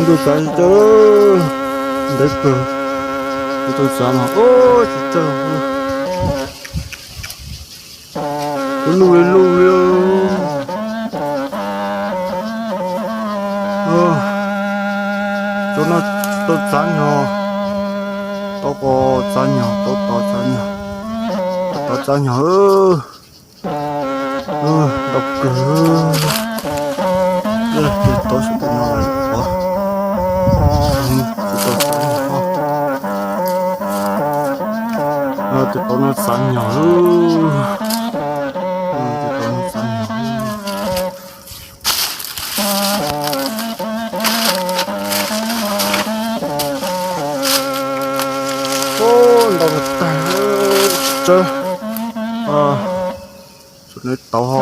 Tus txav tsis tsaug, ntev kawg. Tus txav mas tsis tsaug, lub luj li luj li. Tsob no tau txav nyog, tau qos txav nyog, tau tod txav nyog, tod txav nyog. Ntau kawg. Tus tod saum no los qhov, tus tod txav nyog, tus tod no txav nyog, tus tod no txav nyog. Ntau tag, tsawb, tsawb neb tauv ho.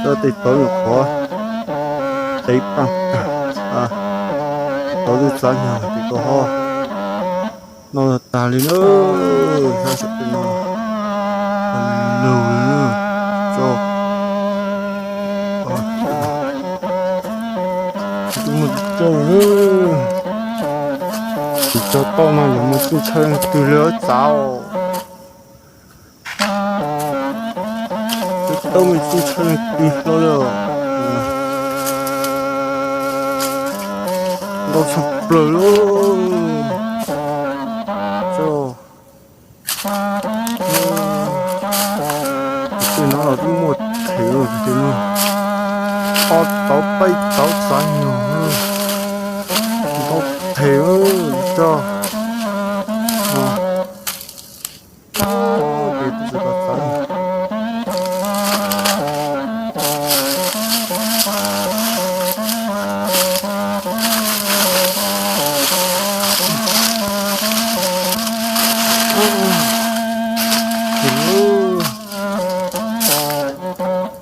Tsawb tej tauv nyuam qhuav, tev paj kag, tauv twb txav nyog tim ko ho. Noj tag li na, sab saum tej no lug li na, tso, tsis muaj tsis tsaug li. Tsis tsaug tauj mas yuav mus txij ntshaw leej twg li txav os. Tsis tau mus txij ntshaw leej twg hlo li os. Ntau tshaj plaws li. Tso, tej no los twb muaj them, tej no ob tauv peb tauv txav nyog, ntau them, tso. Ces twb tsis tau txav.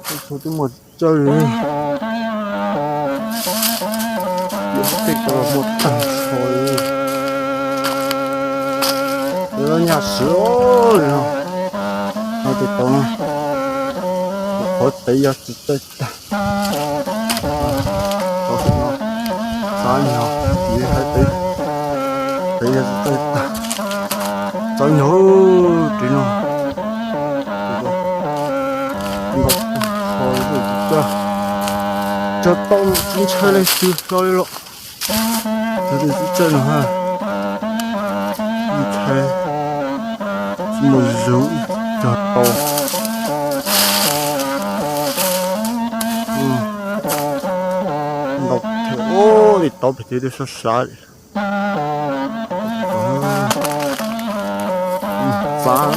Txhua twb muaj tsawg li. Tej ko los muaj tag nrho li. Lawv nyaj siv li no. No tes tau no, qhov tev yog tsis txawj tag. Tau no, txav nyog, yog hais tias tev yog tsis txawj tag. Txav nyog, ris no. Nkaus tag nrho li, tsis tau txij ntshaw leej twg hlo li los. Cov twg txij ntshaw no ha, ntshai tsis muaj zug, cog tau. Ntaus them ub li tauv pem tsev twb sab sab li. Txav.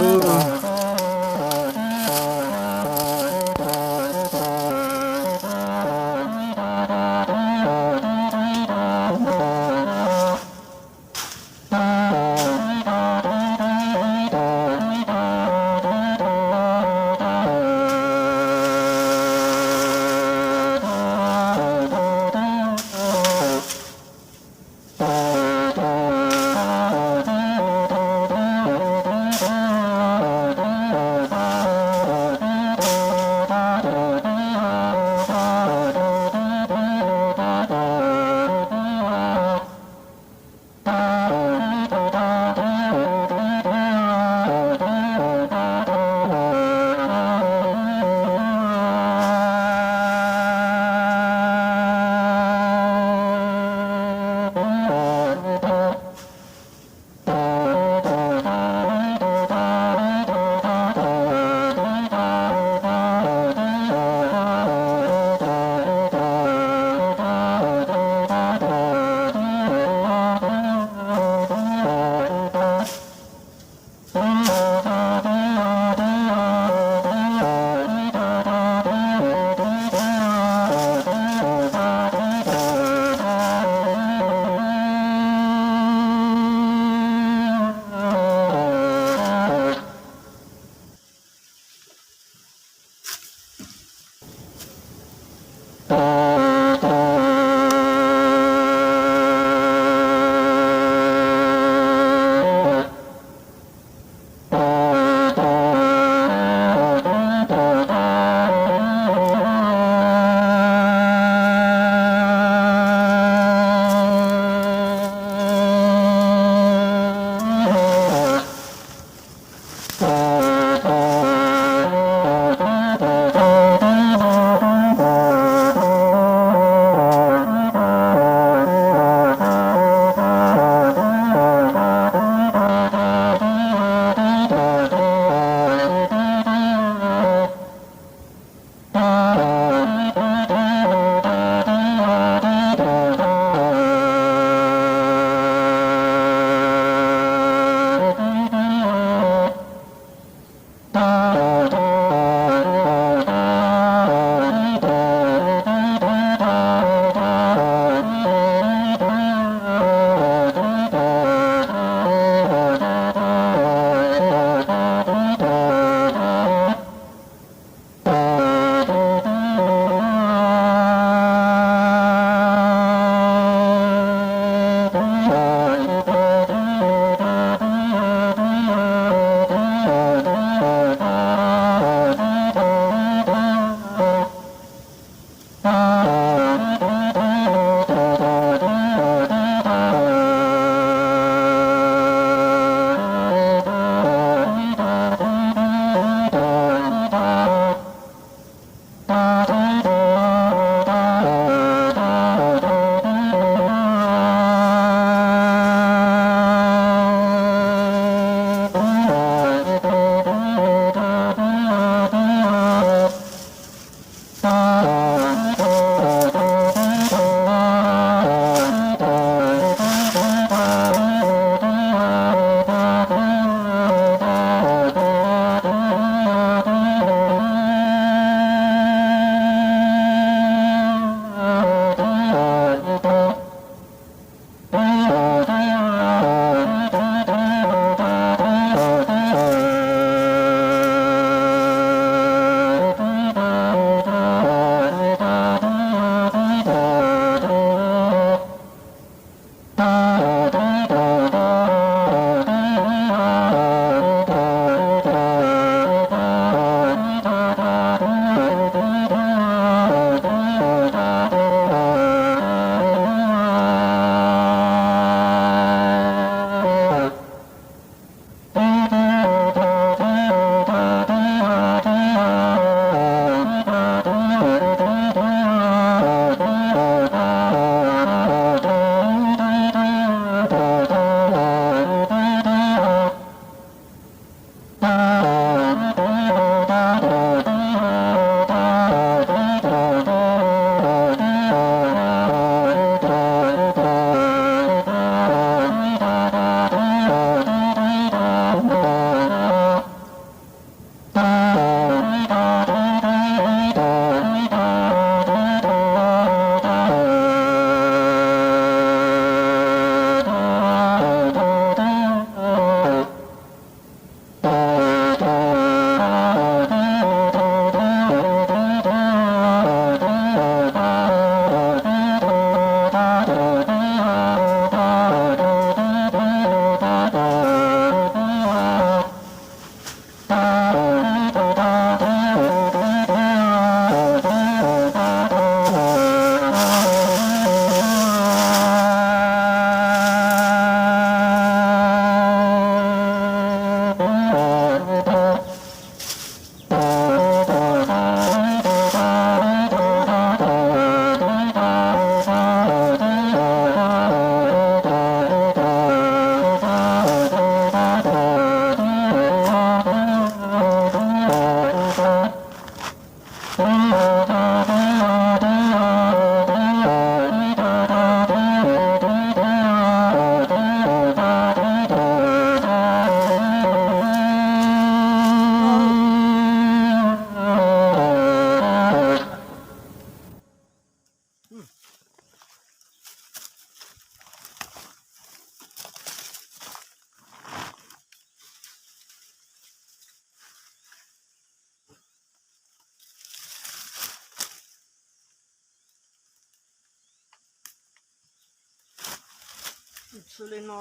Xws li no,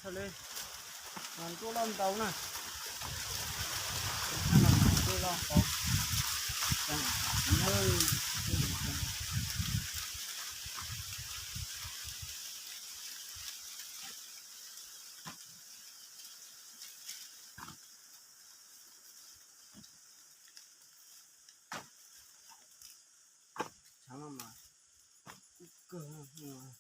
xws li mas ntuj loj ntau na. Ntuj loj ntau. Tshav no mas kub kawg.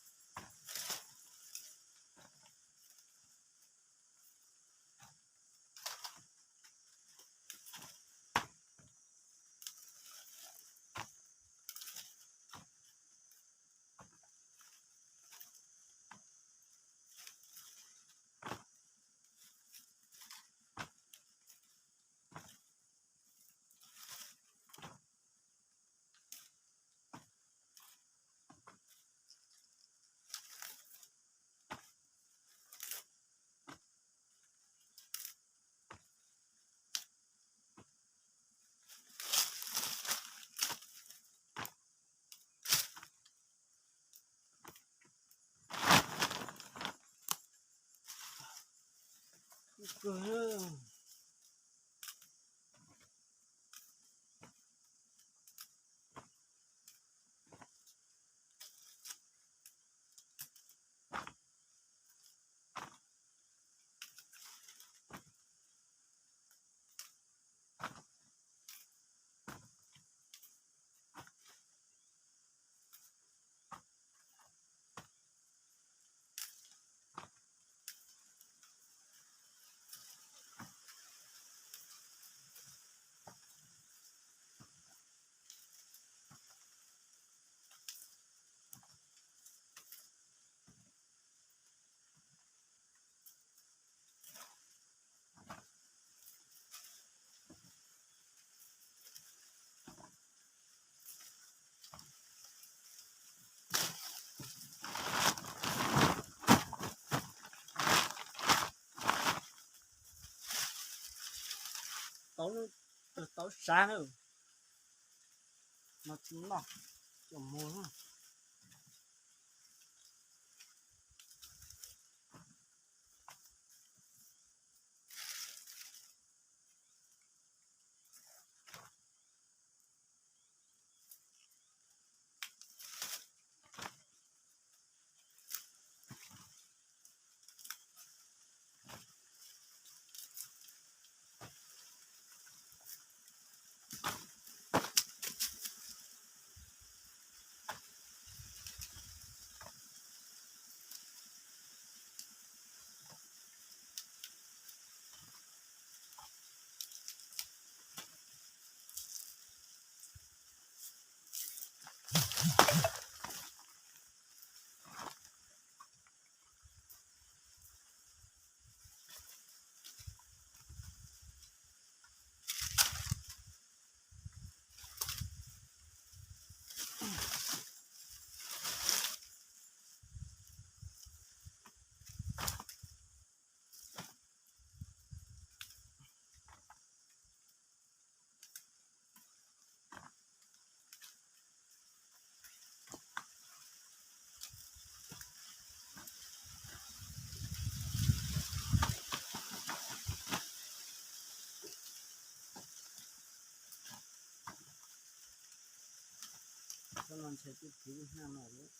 Tau, tau sab no tsis noj, coj mus. No ntshe twb phiv lub hnab no lawm.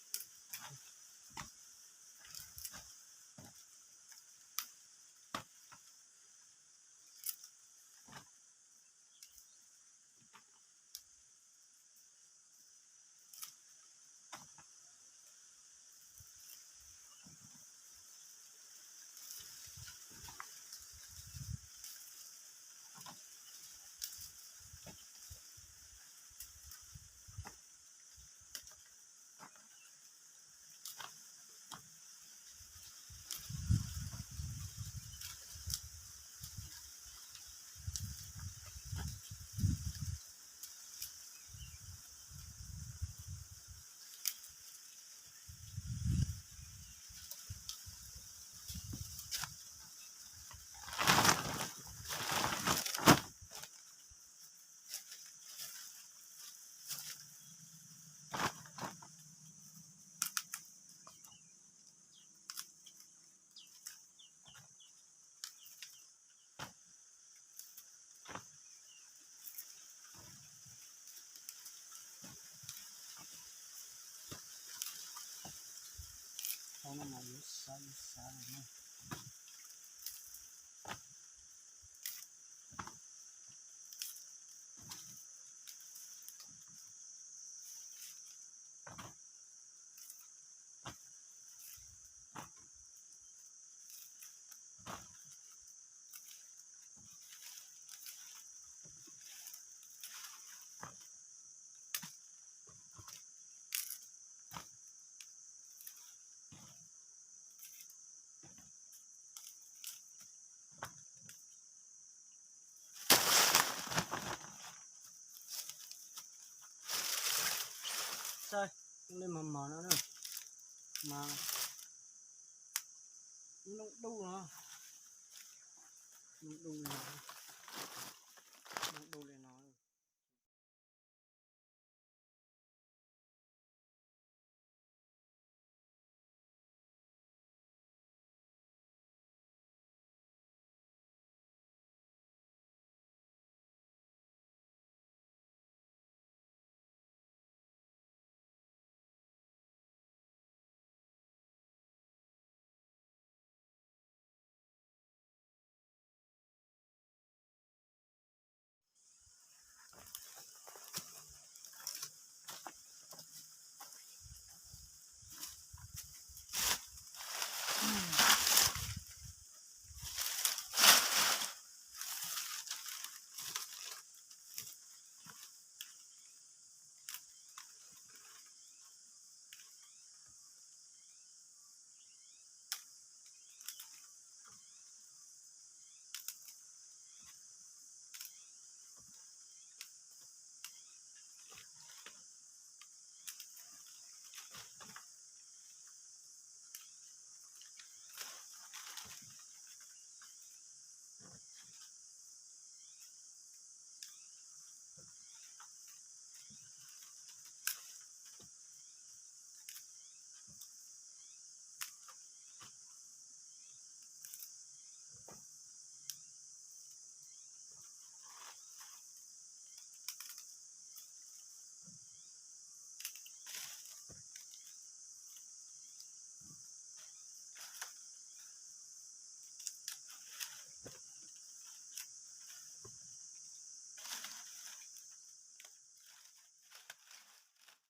Thaum no mas yuav xav yuav xav lawm na. Saib, li mos mos no na, mas noob dub no, noob dub no.